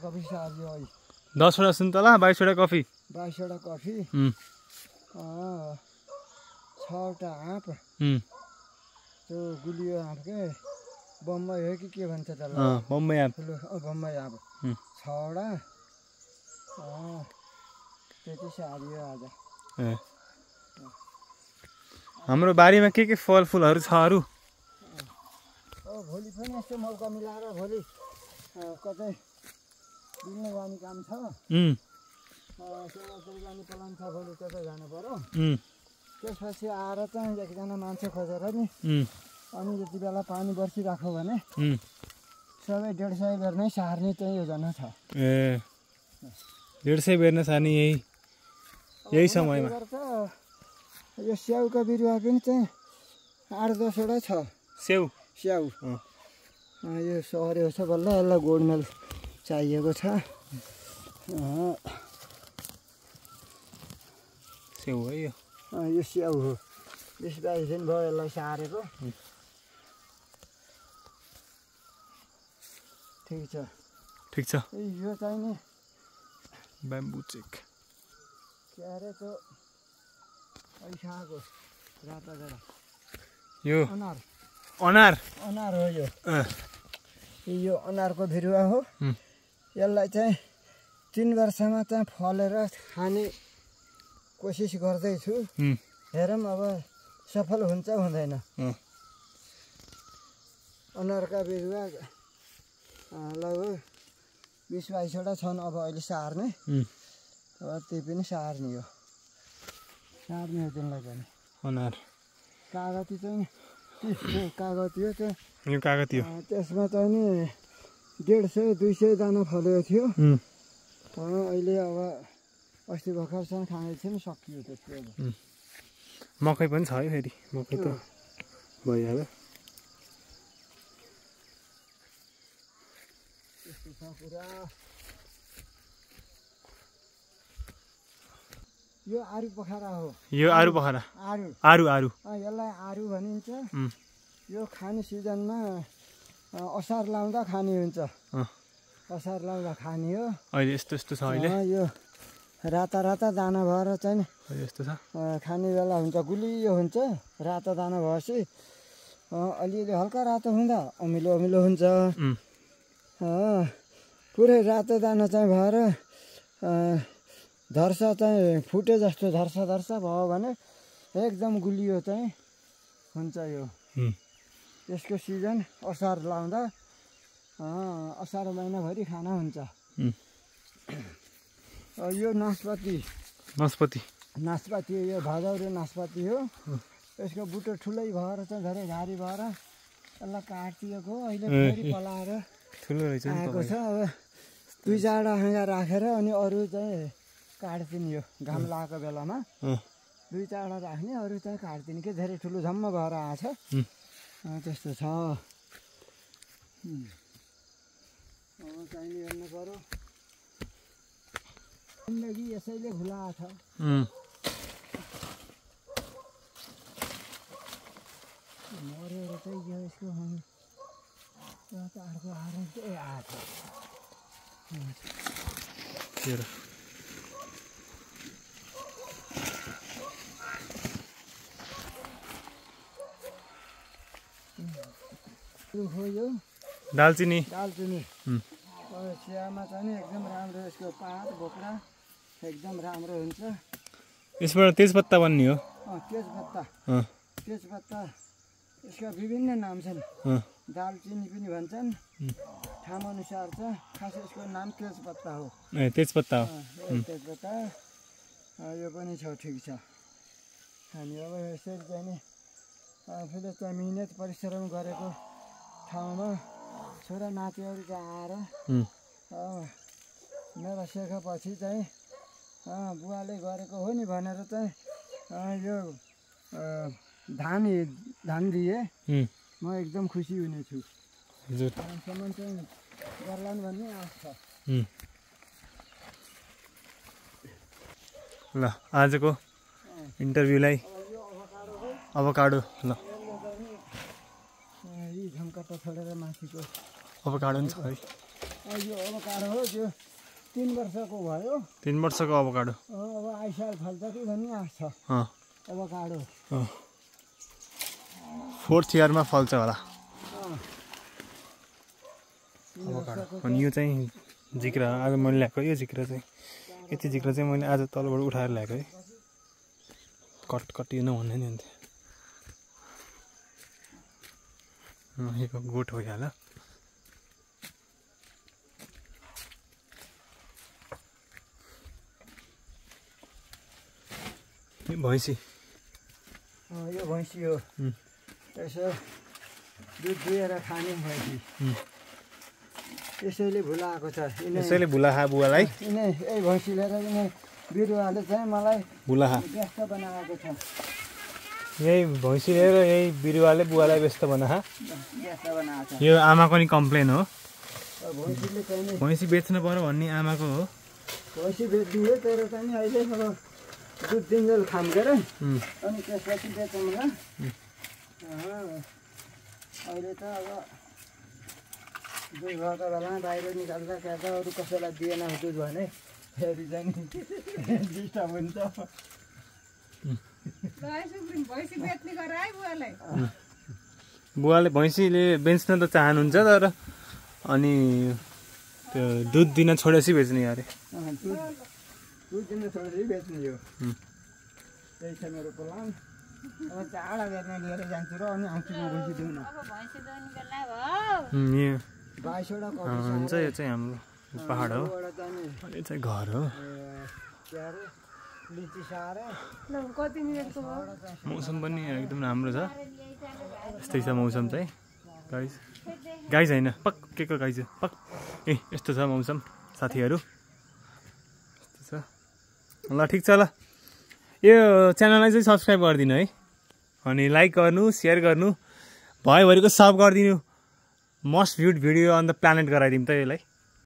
coffee सार्यो है 10 वटा सुन्तला 22 वटा कफी 22 वटा कफी 6 वटा आँप त्यो गुलियो आँप के बम्बई हो कि के भन्छ त्यसलाई बम्बई आँप बम्बई आँप 6 वटा त्यति सार्यो आज हाम्रो बारीमा के फलफुलहरू छ अरु भोलि पनि यस्तो मौका मिलाएर भोलि कतै बिल्ने जाने काम छ सेवासरी जाने प्लान छ भोलि त्यतै जानु पर्यो त्यसपछि आएर चाहिँ एकजना मान्छे खोजेर नि अनि यति बेला पानी बर्सिराख्यो भने सबै 150 बेर नै सार्ने चाहिँ योजना छ 150 बेर नै सार्ने यही समयमा यो स्याउको बिरुवा पनि चाहिँ 8-10 वटा छ स्याउ यो सर्यो छ बल्ल यसलाई गोडमेल चाहिएको छ स्याउ है यो स्याउ हो 20-22 दिन भयो यसलाई सारेको ठिक छ यो चाहिँ नि ब्याम्बु चेक के अरे त्यो ऐसाको राता जरा यो अनार हो यो अनारको बिरुवा हो यसलाई चाहिँ 3 वर्षमा चाहिँ फलेर खाने कोसिस गर्दैछु हेरौँ अब सफल हुन्छ हुँदैन अनारका बिरुवा लगभग 20-22 वटा छन् अब अहिले सार्ने त्यही पनि सार्ने हो तिनलाई पनि अनार कागती चाहिँ कागती हो यो कागती हो त्यसमा चाहिँ नि 150-200 दाना फलेको थियो अहिले अब अस्ति भर्खरसँग खानेछौँ सकियो त्यसको मकै पनि छ है फेरि मकै त भइहाल्यो त्यस्तो छ पुरा यो आरु पोखरा हो आरु यसलाई आरु भनिन्छ यो खाने सिजनमा असार लाउँदा खाने हुन्छ असार लाउँदा खाने हो अहिले यस्तो छ अहिले यो राता दाना भएर चाहिँ यस्तो छ खाने बेला हुन्छ गुलियो हुन्छ रातो दाना भएपछि अलिअलि हल्का रातो हुँदा अमिलो हुन्छ पुरै रातो दाना चाहिँ भएर धर्सा चाहिँ फुटे जस्तो धर्सा भयो भने एकदम गुलियो चाहिँ हुन्छ यो यसको सिजन असार लाउँदा असार महिनाभरि खाना हुन्छ यो नास्पाती यो भदौरे नास्पाती हो यसको बुटो ठुलै भएर चाहिँ धेरै भारी भएर यसलाई काटिएको अहिले फेरि पलाएर ठुलो रहेछ आएको छ अब 2-4 हाँगा राखेर अनि अरू चाहिँ काट्दिने यो घाम लागेको बेलामा 2-4 राख्ने अरू चाहिँ काट्दिने के धेरै ठुलो झम्म भएर आएछ त्यस्तो छ चाहिने हेर्नु पर्यो जिन्दगी यसैले भुलाएको छ मरेर चाहिँ यो यसको अर्को आएको हो यो दालचिनी चियामा चाहिँ नि एकदम राम्रो यसको पात बोक्रा एकदम राम्रो हुन्छ यसबाट तेजपत्ता बन्ने हो तेजपत्ता यसका विभिन्न नाम छन् दालचिनी पनि भन्छन् ठाउँ अनुसार छ खास यसको नाम तेजपत्ता हो तेजपत्ता यो पनि छ ठिक छ अनि अब यसरी चाहिँ नि आफूले चाहिँ मिहिनेत परिश्रम गरेको ठाउँमा छोरा नातिहरू चाहिँ आएर मेरा सेखापछि चाहिँ बुवाले गरेको हो नि भनेर चाहिँ यो धान दिए म एकदम खुसी हुनेछु सम्म चाहिँ गर्लान् भन्ने आश छ ल आजको इन्टरभ्यूलाई अभोकाडो ल यी झम्काटा छोडेर माथिको अभोकाडो पनि छ है यो अभोकाडो हो त्यो 3 वर्षको भयो 3 वर्षको अभोकाडो अब आइसाल फल्छ कि भनी आछ अभोकाडो 4th इयरमा फल्छ होला अभोकाडो अनि यो चाहिँ जिक्रा आज मैले ल्याएको यो जिक्रा चाहिँ यति जिक्रा चाहिँ मैले आज तलबाट उठाएर ल्याएको है कट यो नहुने नि अन्त यो गोठ भइहाल्यो भैँसी यो भैँसी हो यसो दुध दिएर खाने भैँसी यसैले भुलाएको छ यसैले भुलाहा बुवालाई यिनै यही भैँसी लिएर यिनै बिरुवाले चाहिँ मलाई भुलाहा व्यस्त बनाएको छ यही भैँसी लिएर यही बिरुवाले बुवालाई व्यस्त बनाएको छ यो आमाको नि कम्प्लेन हो भैँसीले चाहिँ भैँसी बेच्नु पर्यो भन्ने आमाको हो भैँसी बेचिदियो तर चाहिँ अहिले अब दुध दिन्जेल खाम्केर अनि त्यसपछि बेचौँला अहिले त अब दुध भएको बेलामा बाहिर निकाल्दा त्यहाँ अरू कसैलाई दिएन दुध भने फेरि चाहिँ डिस्टर्ब हुन्छ बुवाले भैँसीले बेच्न त चाहनुहुन्छ तर अनि त्यो दुध दिन छोडेपछि बेच्ने अरे दुध दिन छोडेपछि बेच्ने हो त्यही छ मेरो प्लान अब चाडा बेच्न लिएर जान्छु र अनि आउँछु म भैँसी दिउन 22वटा हुन्छ यो चाहिँ हाम्रो पहाड हो यो चाहिँ घर हो मौसम पनि एकदम राम्रो छ यस्तै छ मौसम चाहिँ गाई छैन पक के को गाई छ पक ए यस्तो छ मौसम साथीहरू यस्तो छ ल ठिक छ ल यो च्यानललाई चाहिँ सब्सक्राइब गरिदिनु है अनि लाइक गर्नु सेयर गर्नु भयोभरिको सब गरिदिनु most viewed video on the planet गराइदिउँ त यसलाई